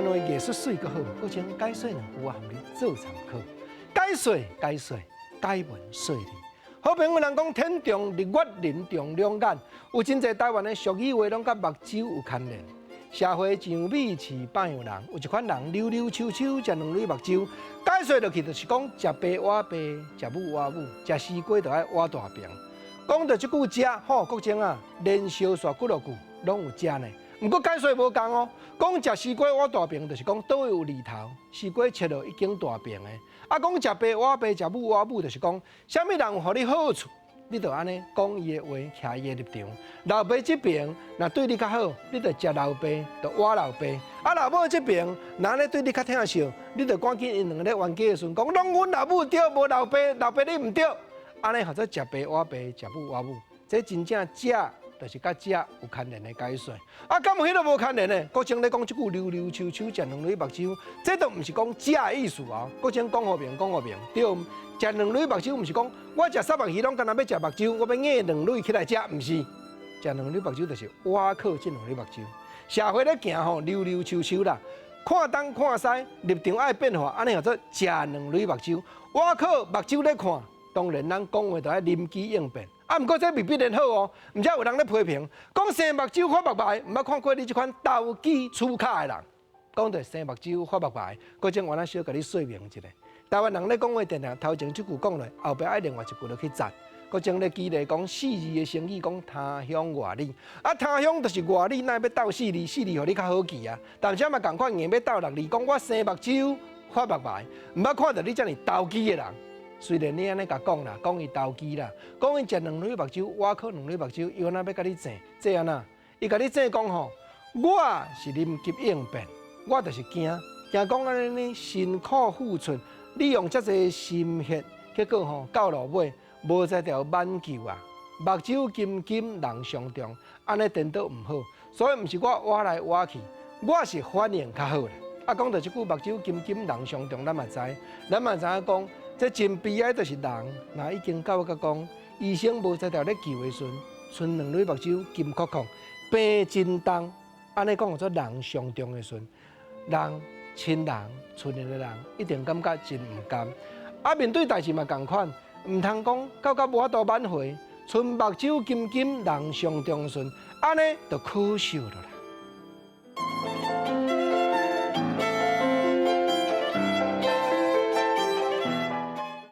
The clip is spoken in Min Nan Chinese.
話藝術媠閣好，閣將解說兩句啊，予你做參考。解說解說解文說理。好朋友人講天長日月人長兩眼，有真濟台灣的俗語話攏佮目睭有牽連。社會像米飼百樣人，有一款人溜溜秋秋食兩蕊目睭，解說落去就是講食爸倚爸，食母倚母，食西瓜就愛倚大爿。講著這句食吼，國情啊，連燒紲幾落句攏有食呢。毋過解說無仝哦，講食西瓜倚大爿，就是講佗位有厘頭，西瓜切落已經大爿的。啊，講食爸倚爸，食母倚母，就是講啥物人有予你好處，你就按呢講伊的話，徛伊的立場。老爸這爿若對你較好，你就食老爸，就倚老爸。啊，老母這爿若按呢對你較疼惜，你就趕緊𪜶兩个咧冤家的時陣，講攏阮老母對，無老爸，老爸你毋對。按呢號做食爸倚爸，食母倚母，這真正食就是佮食有牽連的解說。啊，敢有彼个無牽連的？國情咧講這句溜溜秋秋食兩蕊目睭，這都毋是講食的意思哦。國情講予明，講予明，對。食兩蕊目睭毋是講我食虱目魚攏干焦欲食目睭，我欲咬兩蕊起來食，毋是。食兩蕊目睭就是倚靠這兩蕊目睭。社會咧行吼，溜溜秋秋啦，看東看西，立場愛變化，按呢叫做食兩蕊目睭，倚靠目睭咧看。當然，咱講話就愛臨機應變。啊，毋過這未必然好哦。毋知有人咧批評，講生目睭發目眉，毋捌看過你這款投機取巧的人。講著生目睭發目眉，閣種我咱小共你說明一下。台灣人咧講話，定定頭前這句講落，後壁愛另外一句落去讚。閣種咧舉例講四字的成語，講他鄉外里。啊，他鄉就是外里，哪會欲鬥四字？四字予你較好記啊。但是嘛仝款硬欲鬥六字，講我生目睭發目眉，毋捌看著你遮爾投機的人。雖然你按呢共講啦，講伊投機啦，講伊食兩蕊目睭，倚靠兩蕊目睭，伊敢若欲共你諍，諍按怎？伊共你諍講吼，我是臨機應變，我就是驚驚講按呢辛苦付出，利用遮濟心血，結果吼到落尾無才調挽救啊，目睭金金人傷重，按呢顛倒毋好，所以毋是我倚來倚去，我是反應較好啦。啊，講著這句目睭金金人傷重，咱嘛知，咱嘛知影講。這真悲哀，就是人若已經到甲講，醫生無才調咧救的時陣，賰兩蕊目睭金硞硞，病真重，按呢講做人傷重的時陣，人親人厝內的人一定感覺真毋甘。啊，面對代誌嘛仝款，毋通講到甲無法度挽回，賰目睭金金人傷重的時陣，按呢就可惜了啦。